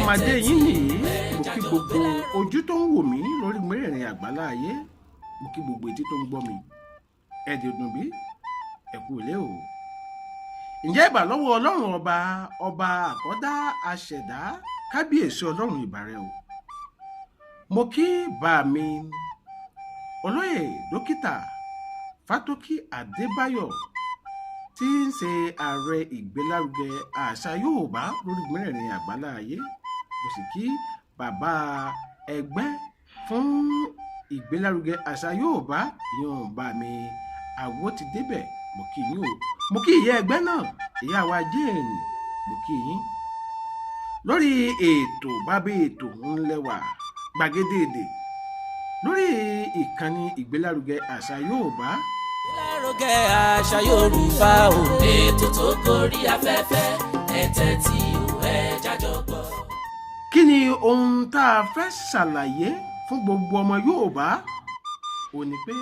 Ọmọdé yín nìyí. Mo kí gbogbo ojú tó ń wò mí lórí mẹ́rẹ̀ẹ̀rin àgbálá ayé, mo kí gbogbo etí tó ń gbọ́ mi. Ẹ̀dẹ̀ dùn bí ẹ̀kú ilé o. Ǹjẹ́ ìbà lọ́wọ́ Ọlọ́run ọba, ọba àkọ́dá aṣẹ̀dá, kábíyèsí Ọlọ́run, ìbàrẹ̀ o. Mo kí bá mi olóyè dókítà Fátókì Adébáyọ̀ tí ń ṣe ààrẹ ìgbélárugẹ àṣà Yorùbá lórí mẹ́rẹ̀ẹ̀rin àgbálá ayé. Mo sì kí bàbá ẹgbẹ́ fún ìgbélárugẹ àṣà Yorùbá, ìyọ̀n bá mi àwo ti débẹ̀, mo kí yín o. Mo kí ìyá ẹgbẹ́ náà, ìyá wa Jane, mo kí yín. Lórí ètò bábí ètò ńlẹ́wà gbàgede èdè lórí ìkànnì ìgbélárugẹ àṣà Yorùbá. Ìgbélárugẹ àṣà Yorùbá o. Ètò tó gorí afẹ́fẹ́, ẹ tẹ́tí o, ẹ jájọ gbọ́. Kí ni ohun tá a fẹ́ ṣàlàyé fún gbogbo ọmọ Yorùbá ò ní pé,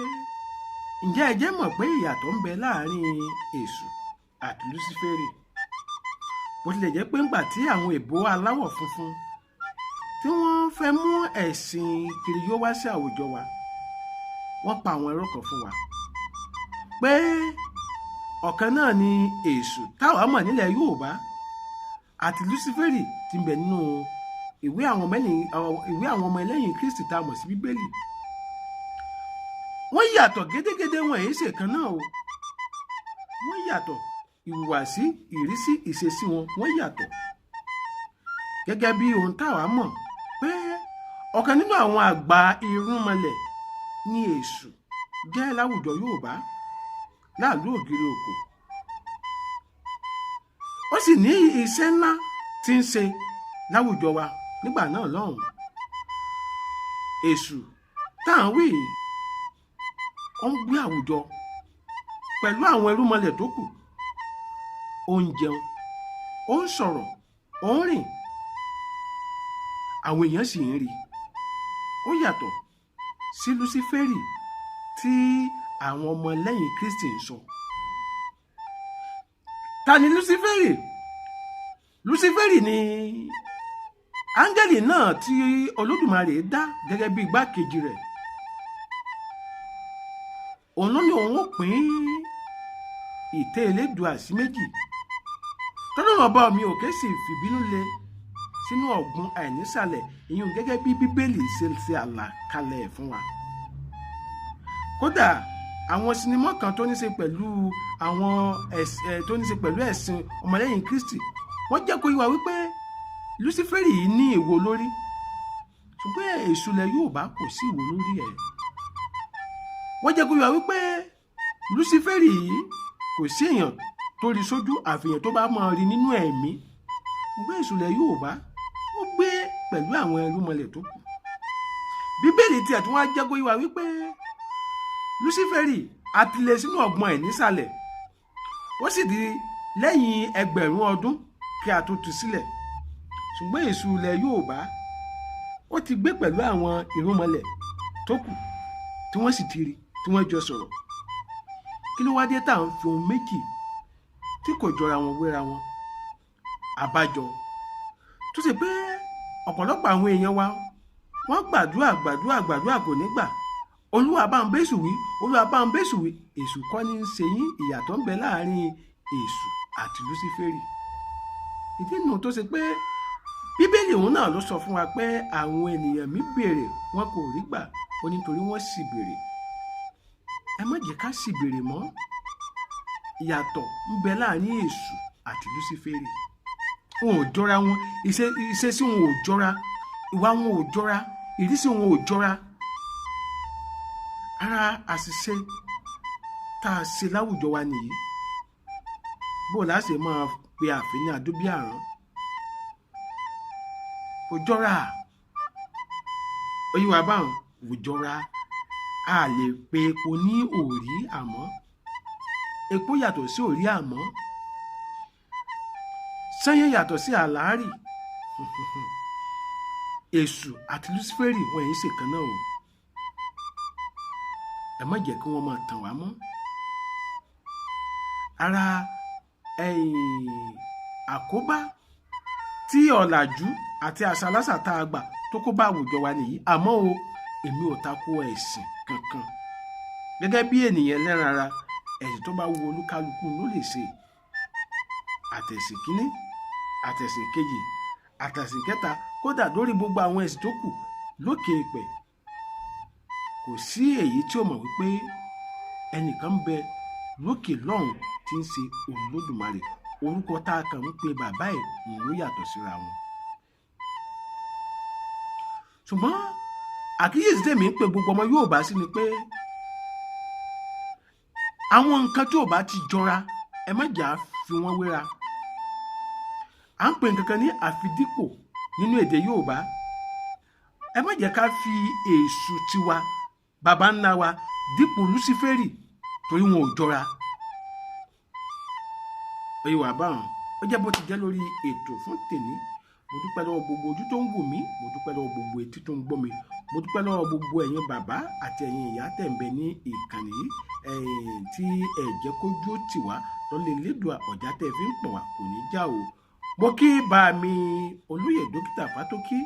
ǹjẹ́ ẹ jẹ́ mọ̀ pé ìyàtọ̀ ń bẹ láàrin Èṣù àti Lúsíférì? Bó tilẹ̀ jẹ́ pé ńgbà tí àwọn èbó aláwọ̀ funfun tí wọ́n fẹ́ mú ẹ̀sìn kiriyó wá sí àwùjọ wa, wọ́n pa àwọn ẹ̀rọ kan fún wa pé ọ̀kan náà ni Èṣù táwa mọ̀ nílẹ̀ Yorùbá àti Lúsíférì tí ń bẹ nínú ìwé àwọn ọmọ ẹlẹ́yìn Kristi tá a mọ̀ sí Bíbélì. Wọ́n yàtọ̀ gédégédé, wọn èyí ṣe kan náà o. Wọ́n yàtọ̀, ìhùwàsí, ìrísí, ìṣesí wọn, wọ́n yàtọ̀. Gẹ́gẹ́ bí ohun táwa mọ̀ pé ọ̀kan nínú àwọn àgbà irúnmọlẹ̀ ní Èṣù jẹ́ láwùjọ Yorùbá láàlú ògiri òkò, ó sì ní iṣẹ́ ńlá tí ń ṣe láwùjọ wa nígbà náà lọ́hùn. Èṣù tá à ń wí yìí, ó ń gbé àwùjọ pẹ̀lú àwọn irúnmọlẹ̀ tó kù, ó ń jẹun, ó ń sọ̀rọ̀, ó ń rìn, àwọn èèyàn sì ń rí. Ó yàtọ̀ sí Lúsíférì tí àwọn ọmọ lẹ́yìn Kristi ń sọ. Ta ni Lúsíférì? Lúsíférì ni áńgẹ́lì náà tí Olódùmarè dá gẹ́gẹ́ bí igbákejì rẹ̀. Òun ló ní òun ó pín ìtẹ́ Elédùà sí méjì, tọ́lọ́run ọba mi òkè sì fìbínú lé sínú ọ̀gbun àìnísàlẹ̀, ìyún gẹ́gẹ́ bí Bíbélì ṣe ṣe àlàkalẹ̀ ẹ̀ fún wa. Kódà àwọn sinimá kan tó ní ṣe pẹ̀lú àwọn ẹ̀sìn, tó ní ṣe pẹ̀lú ẹ̀sìn ọmọlẹ́yìn Kristi, wọ́n jẹ́ kó yé wa wípé Lúsíférì yìí ní ìwo lórí, ṣùgbọ́n èṣù ilẹ̀ Yorùbá kò sí ìwo lórí ẹ̀. Wọ́n jẹ́ kó yé wa wípé Lúsíférì yìí, kò sí èèyàn tó rí sójú, àfihàn tó bá máa rí nínú ẹ̀mí, ṣùgbọ́n èṣù ilẹ̀ Yorùbá, ó gbé pẹ̀lú àwọn irúnmọlẹ̀ tó kù. Bíbélì tiẹ̀ tún wá jẹ́ kó yé wa wípé Lúsíférì àtìlẹ̀ sínú ọ̀gbun ẹ̀ nísàlẹ̀, ó sì di lẹ́yìn 1000 ọdún kí a tó tú sílẹ̀. Ṣùgbọ́n èṣù ilẹ̀ Yorùbá, ó ti gbé pẹ̀lú àwọn irúnmọlẹ̀ tó kù, tí wọ́n sì ti rí, tí wọ́n jọ sọ̀rọ̀. Kí ló wá dé tá à ń fi ohun méjì tí kò jọra wọn wéra wọn? Àbájọ tó ṣe pé ọ̀pọ̀lọpọ̀ àwọn èèyàn wa, wọ́n gbàdúrà, gbàdúrà, gbàdúrà, kò ní gbà. Olúwa bá ń bẹ́sù wí, Olúwa bá ń bẹ́sù wí. Èṣù kọ́ ní í ṣe yín. Ìyàtọ̀ ń bẹ láàrin Èṣù àti Lúsíférì. Ìdí nù tó ṣe pé Bíbélì òun náà ló sọ fún wa pé àwọn ènìyàn mi béèrè, wọn kò rí gbà, ó nítorí wọ́n sì béèrè. Ẹ má jẹ́ ká sì béèrè mọ́. Ìyàtọ̀ ń bẹ láàrin Èṣù àti Lúsíférì. Wọn ò jọra wọn, ìṣesí wọn ò jọra, ìwà wọn ò jọra, ìrísí wọn ò jọra. Ara àṣìṣe tá a ṣe láwùjọ wa nìyí. Bó o láṣẹ máa pe àfin ní adóbí àrán, kò jọra. Oyè wa báwọn kò jọra. A lè pe epo ní òrí, àmọ́ epo yàtọ̀ sí òrí, àmọ́ sẹ́yìn yàtọ̀ sí àlárì. Èṣù àti Lúsíférì, wọn yìí ṣe kan náà o. Ẹ má jẹ́ kí wọ́n máa tàn wá mọ́. Ara àkóbá Tí ọ̀làjú àti àṣà aláṣà tá a gbà tó kó bá àwùjọ wa nìyí. Àmọ́ o, èmi ò tako ẹ̀sìn kankan. Gẹ́gẹ́ bí ènìyàn ẹlẹ́ran ara, ẹ̀sìn tó bá wu olúkálukú ló lè ṣe, àtẹ̀sìn kínní, àtẹ̀sìn kejì, àtẹ̀sìn kẹta, kódà lórí gbogbo àwọn ẹ̀sìn tó kù lókè èèpẹ̀. Kò sí èyí tí ó mọ̀ wípé ẹnìkan ń bẹ lókè lọ́hùn tí ń ṣe Olódùmarè. Orúkọ tá a kàn ń pe bàbá ẹ̀ ló yàtọ̀ síra wọn. Ṣùgbọ́n àkíyèsí tèmi ń pe gbogbo ọmọ Yorùbá sí ni pé àwọn nǹkan tí ò bá ti jọra, ẹ má jà fi wọ́n wéra. À ń pè nǹkan kan ní àfidípò nínú èdè Yorùbá. Ẹ má jẹ́ ká fi Èṣù tiwa, baba ńlá wa, dípò Lúsífẹ́rì, torí wọn ò jọra. Oyè wà báwọn. Ó jẹ́ bó ti jẹ́ lórí ètò fún tèmi. Mo dúpẹ́ lọ́wọ́ gbogbo ojú tó ń wò mí, mo dúpẹ́ lọ́wọ́ gbogbo etí tó ń gbọ́ mi, mo dúpẹ́ lọ́wọ́ gbogbo ẹ̀yin bàbá àti ẹ̀yin ìyá tẹ̀ ń bẹ ní ìkànnì yìí, ẹ̀yin tí ẹ̀ jẹ́ kójú ó tì wá lọ́lẹ̀. Lédùá, ọ̀já tẹ̀ fi ń pọ̀ wá kò ní já o. Mo kí bá mi olóyè Dókítà Fátókì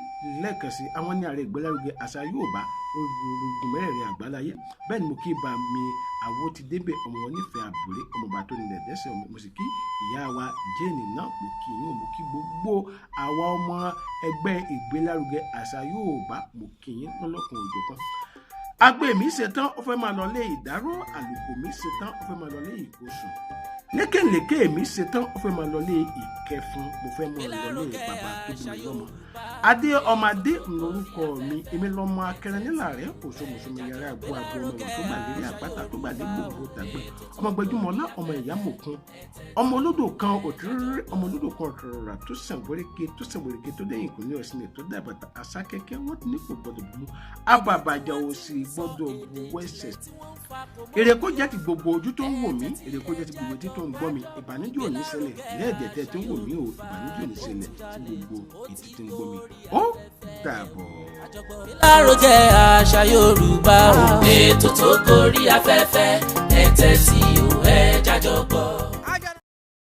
lẹ́ẹ̀kan sí, àwọn ní ààrẹ ìgbélárugẹ àṣà Yorùbá ogun mẹ́rẹ̀ẹ̀rin àgbáláyé. Bẹ́ẹ̀ ni mo kí bá mi àwo ti débẹ̀, ọmọ wọn nífẹ̀ẹ́ àbúrẹ́, ọmọọba tó nílẹ̀ dẹ́sẹ̀ ọmọ. Mo sì kí ìyá wa Jane náà, mo kí yín. Mo kí gbogbo àwa ọmọ ẹgbẹ́ ìgbélárugẹ àṣà Yorùbá, mo kí yín lọ́lọ́kan òjọ̀kan. Agbe mi ṣetán, ó fẹ́ máa lọ lé ìdárò. Àlùkò mi ṣetán, ó fẹ́ máa lọ lé ìkósùn. Lékèlékè mi ṣetán, ó fẹ́ máa lọ lé ìkẹfun. Mo fẹ́ máa lọ lé bàbá tó bí mi lọ́mọ. Adé ọmọ adé lórúkọ mi. Èmi lọmọ akẹrin nílà rẹ òṣòmùsùnmù yàrá àgbo àgbo, ọmọ wọn tó gbà lérí àpáta, tó gbà lé gbogbo tàgbẹ, ọmọ gbẹjúmọlá, ọmọ ìyá mòkun, ọmọ olódò kan òtúrúrú, ọmọ olódò kan òtúrúrà tó sàn wéréke, tó sàn wéréke, tó dẹ́yìn kò ní ọ̀sìn tó dàbàtà àsákẹ́kẹ́. Wọ́n ti ní kò gbọ́dọ̀ bú abàbàjà, òsì gbọ́dọ̀ bu wẹ́sẹ̀. Èrè kó jẹ́ ti gbogbo ojú tó ń wò mí, èrè kó jẹ́ ti gbogbo etí tó ń gbọ́ mi. Ìbànújẹ́ ò ní ṣẹlẹ̀ lẹ́ẹ̀dẹ̀tẹ̀ tó ń wò mí o. Ìbànújẹ́ ò ní ṣẹlẹ̀ sí gbogbo etí tó ń gbọ́ mi. Ó dàbọ̀. Lárugẹ àṣà Yorùbá o. Ètò tó gorí afẹ́fẹ́, ẹ tẹ́tí o, ẹ jájọ gbọ́.